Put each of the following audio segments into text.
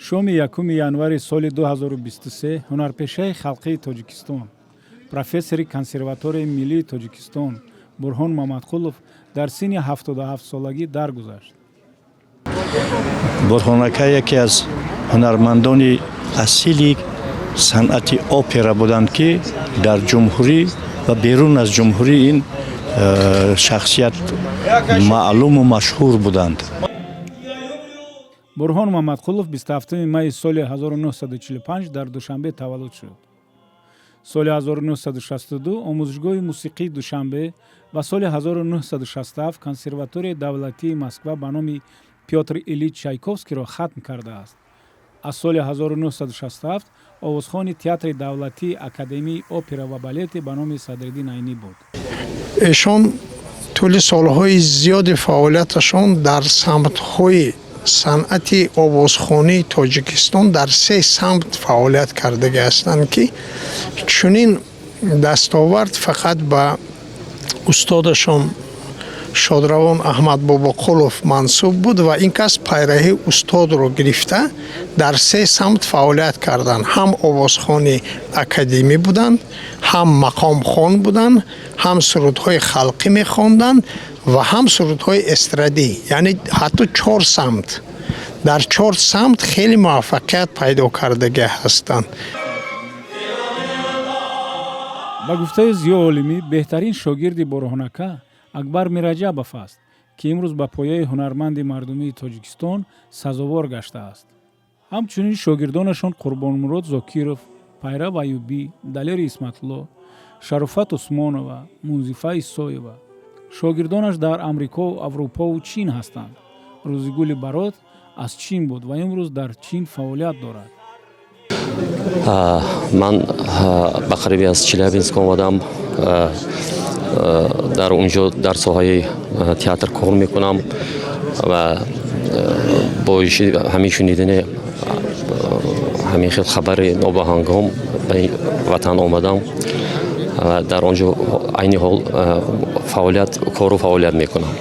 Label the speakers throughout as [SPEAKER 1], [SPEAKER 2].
[SPEAKER 1] Шоми 1 январи соли 2023 ҳунарпешаи халқии Тоҷикистон, профессори Консерваторияи миллии Тоҷикистон Бурҳон Мамадқулов дар синни 77-солагӣ даргузашт.
[SPEAKER 2] Бурҳон ака яке аз ҳунармандони асили санъати опера буданд, ки дар ҷумҳурӣ ва берун аз ҷумҳурӣ ин шахсият маълуму машҳур буданд.
[SPEAKER 1] Бурҳон Мамадқулов 27 майи соли 1945 дар Душанбе таваллуд шуд. Соли 1962 Омӯзишгоҳи мусиқии Душанбе ва соли 1967 Консерваторияи давлатии Москва ба номи Пётр Ильич Чайковскийро хатм кардааст. Аз соли 1967 овозхони Театри давлатии академияи опера ва балети ба номи Садриддин Айнӣ буд.
[SPEAKER 3] Эшон тӯли солҳои зиёди фаъолияташон дар самтҳои санъати овозхонии Тоҷикистон дар се самт фаъолият кардагӣ ҳастанд, ки чунин дастовард фақат ба устодашон шодравон Аҳмад Бобоқулов мансуб буд ва ин кас пайраҳии устодро гирифта дар се самт фаъолият карданд. Ҳам овозхони академӣ буданд, ҳам мақомхон буданд, ҳам сурудҳои халқӣ мехонданд ва ҳам сурудҳои эстрадӣ, яъне ҳатто чор самт, дар чор самт хеле муваффақият пайдо кардагӣ ҳастанд.
[SPEAKER 1] Ба гуфтаи Зиё Олимӣ, беҳтарин шогирди Бурҳонака Акбар Мираҷабов аст, ки имрӯз ба пояи ҳунарманди мардумии Тоҷикистон сазовор гаштааст. Ҳамчунин шогирдонашон Қурбонмурод Зокиров, Пайрав Аюбӣ, Далери Исматулло, Шарофат Усмонова, Мунзифа Исоева. Шогирдонаш дар Амрико, Аврупову Чин ҳастанд. Рӯзигули Барот аз Чин буд ва имрӯз дар Чин фаъолият дорад.
[SPEAKER 4] Ман ба қариби аз Челябинск омадам. Дар он ҷо дар соҳаи театр кор мекунам ва бо ҳамин шунидани ҳамин хел хабари нобаҳангом ба ватан омадам ва дар он ҷо айни ҳол фаъолият, кору фаъолият мекунам.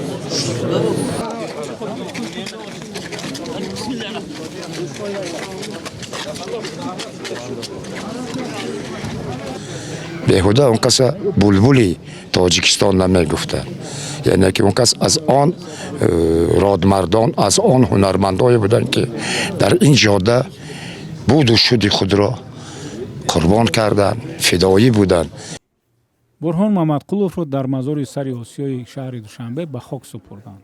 [SPEAKER 5] Беҳуда он каса булбули Тоҷикистон намегуфтанд, яъне ки он кас аз он родмардон, аз он ҳунармандое буданд, ки дар ин ҷода буду шуди худро қурбон карданд, фидоӣ буданд.
[SPEAKER 1] Бурҳон Мамадқуловро дар мазори сари Осиёи шаҳри Душанбе ба хок супурданд.